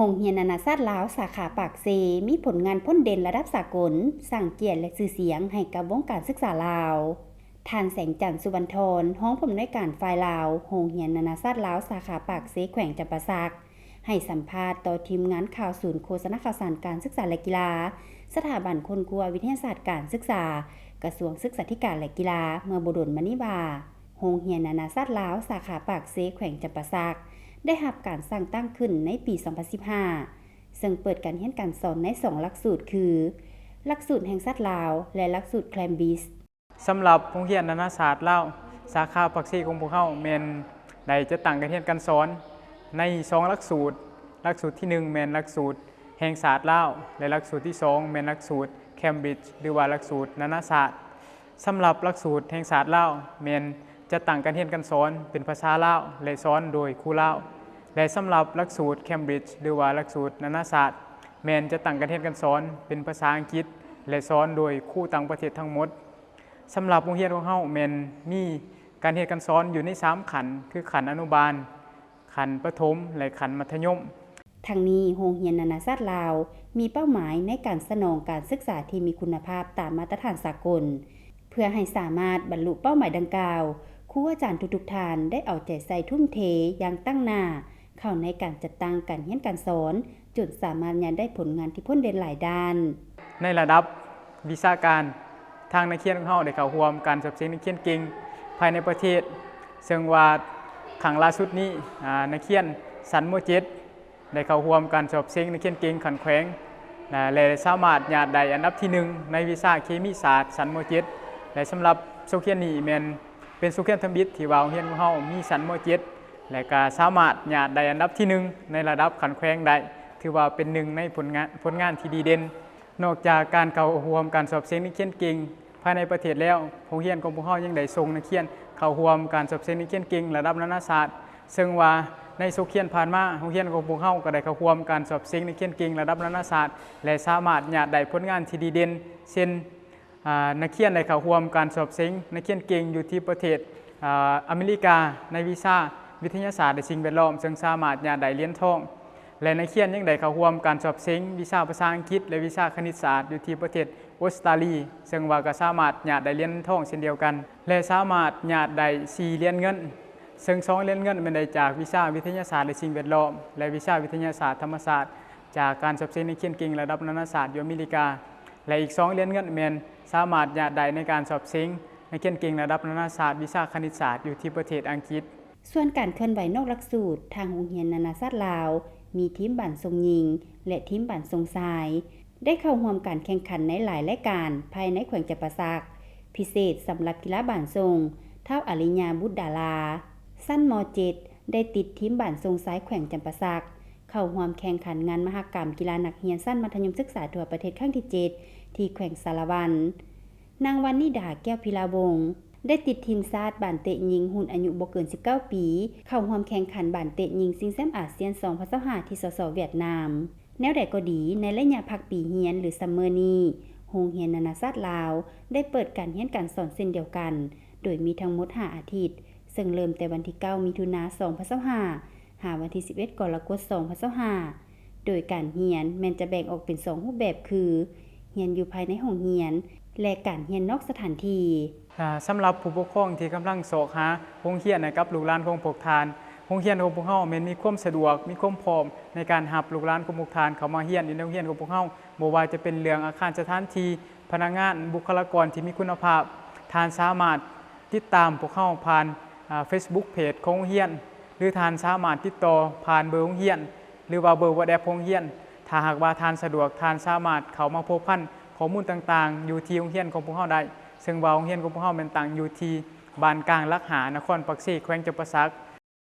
ໂຮງຮຽນນານາຊາດລາວ ສາຂາປາກເຊ ມີຜົນງານພົ້ນເດັ່ນລະດັບສາກົນ, ສ້າງກຽດ ແລະ ຊື່ສຽງໃຫ້ກັບວົງການສຶກສາລາວ. ທ່ານ ແສງຈັນ ສຸວັນທອນ, ຮອງຜູ້ອຳນວຍການຝ່າຍລາວ ໂຮງຮຽນນານາຊາດລາວ ສາຂາປາກເຊ ແຂວງຈຳປາສັກ, ໃຫ້ສຳພາດຕໍ່ທີມງານຂ່າວສູນໂຄສະນາຂ່າວສານການສຶກສາ ແລະ ກິລາ, ສະຖາບັນຄົ້ນຄວ້າວິທະຍາສາດການສຶກສາ, ກະຊວງສຶກສາທິການ ແລະ ກິລາ ເມື່ອບໍ່ດົນມານີ້ວ່າ, ໂຮງຮຽນນານາຊາດລາວ ສາຂາປາກເຊ ແຂວງຈຳປາສັກ ໄດ້ຮັບການສ້າງຕັ້ງຂຶ້ນໃນປີສອງພັນສິບຫ້າ ເຊິ່ງເປີດການຮຽນການສອນໃນສອງຫຼັກສູດຄື ຫຼັກສູດແຫ່ງຊາດລາວ ແລະ ຫຼັກສູດ Cambridge. ສຳລັບໂຮງຮຽນນານາຊາດລາວ ສາຂາປາກເຊຂອງພວກເຮົາແມ່ນໄດ້ຈັດຕັ້ງການຮຽນການສອນໃນສອງຫຼັກສູດ, ຫຼັກສູດທີໜຶ່ງແມ່ນຫຼັກສູດແຫ່ງຊາດລາວ ແລະ ຫຼັກສູດທີສອງແມ່ນຫຼັກສູດ Cambridge ຫຼືວ່າຫຼັກສູດນານາຊາດ. ສຳລັບຫຼັກສູດແຫ່ງຊາດລາວ ແມ່ນຈັດຕັ້ງການຮຽນການສອນເປັນພາສາລາວ ແລະ ສອນໂດຍຄູລາວ ແລະ ສຳລັບຫຼັກສູດ Cambridge ຫຼືວ່າຫຼັກສູດນານາຊາດ ແມ່ນຈັດຕັ້ງການຮຽນການສອນເປັນພາສາອັງກິດ ແລະ ສອນໂດຍຄູຕ່າງປະເທດທັງໝົດ. ສຳລັບໂຮງຮຽນຂອງເຮົາແມ່ນມີການຮຽນການສອນຢູ່ໃນສາມຂັ້ນ ຄືຂັ້ນອະນຸບານ, ຂັ້ນປະຖົມ ແລະ ຂັ້ນມັດທະຍົມ. ທັງນີ້, ໂຮງຮຽນນານາຊາດລາວ ມີເປົ້າໝາຍໃນການສະໜອງການສຶກສາທີ່ມີຄຸນນະພາບຕາມມາດຕະຖານສາກົນ. ເພື່ອໃຫ້ສາມາດບັນລຸເປົ້າໝາຍດັ່ງກ່າວ, ຄູອາຈານທຸກໆທ່ານໄດ້ເອົາໃຈໃສ່ທຸ່ມເທຢ່າງຕັ້ງໜ້າເຂົ້າໃນການຈັດຕັ້ງການຮຽນການສອນ, ຈົນສາມາດຍາດໄດ້ຜົນງານທີ່ພົ້ນເດັ່ນຫຼາຍດ້ານ. ໃນລະດັບວິຊາການ, ທາງນັກຮຽນຂອງເຮົາໄດ້ເຂົ້າຮ່ວມການສອບເສັງນັກຮຽນເກັ່ງພາຍໃນປະເທດ, ເຊິ່ງວ່າຄັ້ງລ່າສຸດນີ້, ອາ, ນັກຮຽນຊັ້ນ ມ.ເຈັດ ໄດ້ເຂົ້າຮ່ວມການສອບເສັງນັກຮຽນເກັ່ງຂັ້ນແຂວງ ແລະ ສາມາດຍາດໄດ້ອັນດັບທີໜຶ່ງໃນວິຊາເຄມີສາດຊັ້ນ ມ.ເຈັດ ແລະ ສຳລັບສົກຮຽນນີ້ແມ່ນເປັນສົກຮຽນທຳອິດທີ່ວ່າໂຮງຮຽນຂອງເຮົາມີຊັ້ນ ມ.ເຈັດ ແລະ ກະສາມາດຍາດໄດ້ອັນດັບທີໜຶ່ງໃນລະດັບຂັ້ນແຂວງໄດ້, ຖືວ່າເປັນໜຶ່ງໃນຜົນງານ, ຜົນງານທີ່ດີເດັ່ນ. ນອກຈາກການເຂົ້າຮ່ວມການສອບເສັງນັກຮຽນເກັ່ງພາຍໃນປະເທດແລ້ວ, ໂຮງຮຽນຂອງພວກເຮົາຍັງໄດ້ສົ່ງນັກຮຽນເຂົ້າຮ່ວມການສອບເສັງນັກຮຽນເກັ່ງລະດັບນານາຊາດ, ເຊິ່ງວ່າໃນສົກຮຽນຜ່ານມາ, ໂຮງຮຽນຂອງພວກເຮົາກໍໄດ້ເຂົ້າຮ່ວມການສອບເສັງນັກຮຽນເກັ່ງລະດັບນານາຊາດ ແລະ ສາມາດຍາດໄດ້ຜົນງານທີ່ດີເດັ່ນ ເຊັ່ນ, ອາ, ນັກຮຽນໄດ້ເຂົ້າຮ່ວມການສອບເສັງນັກຮຽນເກັ່ງຢູ່ທີ່ປະເທດ, ອາ, ອາເມລິກາ ໃນວິຊາວິທະຍາສາດ ແລະ ສິ່ງແວດລ້ອມ, ເຊິ່ງສາມາດຍາດໄດ້ຫຼຽນທອງ. ແລະ ນັກຮຽນຍັງໄດ້ເຂົ້າຮ່ວມການສອບເສັງວິຊາພາສາອັງກິດ ແລະ ວິຊາຄະນິດສາດຢູ່ທີ່ປະເທດອົດສະຕາລີ, ເຊິ່ງວ່າກໍສາມາດຍາດໄດ້ຫຼຽນທອງເຊັ່ນດຽວກັນ ແລະ ສາມາດຍາດໄດ້ສີ່ຫຼຽນເງິນ, ເຊິ່ງສອງຫຼຽນເງິນແມ່ນໄດ້ຈາກວິຊາວິທະຍາສາດ ແລະ ສິ່ງແວດລ້ອມ ແລະ ວິຊາວິທະຍາສາດທຳມະຊາດ ຈາກການສອບເສັງນັກຮຽນເກັ່ງລະດັບນານາຊາດຢູ່ອາເມລິກາ ແລະ ອີກສອງຫຼຽນເງິນແມ່ນສາມາດຍາດໄດ້ໃນການສອບເສັງນັກຮຽນເກັ່ງລະດັບນານາຊາດ ວິຊາຄະນິດສາດຢູ່ທີ່ປະເທດອັງກິດ. ສ່ວນການເຄື່ອນໄຫວນອກຫຼັກສູດ, ທາງໂຮງຮຽນນານາຊາດລາວ ມີທີມບານຊົງຍິງ ແລະ ທີມບານຊົງຊາຍ ໄດ້ເຂົ້າຮ່ວມການແຂ່ງຂັນໃນຫຼາຍລາຍການພາຍໃນແຂວງຈຳປາສັກ, ພິເສດສຳລັບກິລາບານຊົງ ທ້າວອາລິຍາ ບຸດດາລາ ຊັ້ນ ມ.ເຈັດ ໄດ້ຕິດທີມບານຊົງຊາຍແຂວງຈຳປາສັກ ເຂົ້າຮ່ວມແຂ່ງຂັນງານມະຫະກຳກິລານັກຮຽນຊັ້ນມັດທະຍົມສຶກສາທົ່ວປະເທດຄັ້ງທີເຈັດ ທີ່ແຂວງສາລະວັນ. ນາງ ວັນນິດາ ແກ້ວພິລາວົງ ໄດ້ຕິດທີມຊາດບານເຕະຍິງຮຸ່ນອາຍຸບໍ່ເກີນສິບເກົ້າປີ ເຂົ້າຮ່ວມແຂ່ງຂັນບານເຕະຍິງຊິງແຊ້ມອາຊຽນສອງພັນຊາວຫ້າ ທີ່ ສສ ຫວຽດນາມ. ແນວໃດກໍດີ, ໃນໄລຍະພັກປີຮຽນ ຫຼື summer ນີ້, ໂຮງຮຽນນານາຊາດລາວ ໄດ້ເປີດການຮຽນການສອນເຊັ່ນດຽວກັນ, ໂດຍມີທັງໝົດຫ້າອາທິດ, ເຊິ່ງເລີ່ມແຕ່ວັນທີເກົ້າ ມິຖຸນາ ສອງພັນຊາວຫ້າ ຫາວັນທີສິບເອັດ ກໍລະກົດ ສອງພັນຊາວຫ້າ ໂດຍການຮຽນແມ່ນຈະແບ່ງອອກເປັນສອງຮູບແບບຄື ຮຽນຢູ່ພາຍໃນຫ້ອງຮຽນ ແລະ ການຮຽນນອກສະຖານທີ່. ອາ, ສຳລັບຜູ້ປົກຄອງທີ່ກຳລັງຊອກຫາໂຮງຮຽນໃຫ້ກັບລູກຫຼານຂອງພວກທ່ານ, ໂຮງຮຽນຂອງພວກເຮົາແມ່ນມີຄວາມສະດວກ, ມີຄວາມພ້ອມໃນການຮັບລູກຫຼານຂອງພວກທ່ານເຂົ້າມາຮຽນຢູ່ໃນໂຮງຮຽນຂອງພວກເຮົາ, ບໍ່ວ່າຈະເປັນເລື່ອງອາຄານສະຖານທີ່, ພະນັກງານ, ບຸກຄະລາກອນທີ່ມີຄຸນນະພາບ. ທ່ານສາມາດຕິດຕາມພວກເຮົາຜ່ານ, ອາ, Facebook Page ຂອງໂຮງຮຽນ, ຫຼື ທ່ານສາມາດຕິດຕໍ່ຜ່ານເບີໂຮງຮຽນ ຫຼືວ່າເບີ WhatsApp ຂອງໂຮງຮຽນ. ຖ້າຫາກວ່າທ່ານສະດວກ, ທ່ານສາມາດເຂົ້າມາພົວພັນຂໍ້ມູນຕ່າງໆຢູ່ທີ່ໂຮງຮຽນຂອງພວກເຮົາໄດ້, ເຊິ່ງວ່າໂຮງຮຽນຂອງພວກເຮົາແມ່ນຕັ້ງຢູ່ທີ່ບ້ານກາງຫຼັກຫ້າ ນະຄອນປາກເຊ, ແຂວງຈຳປາສັກ.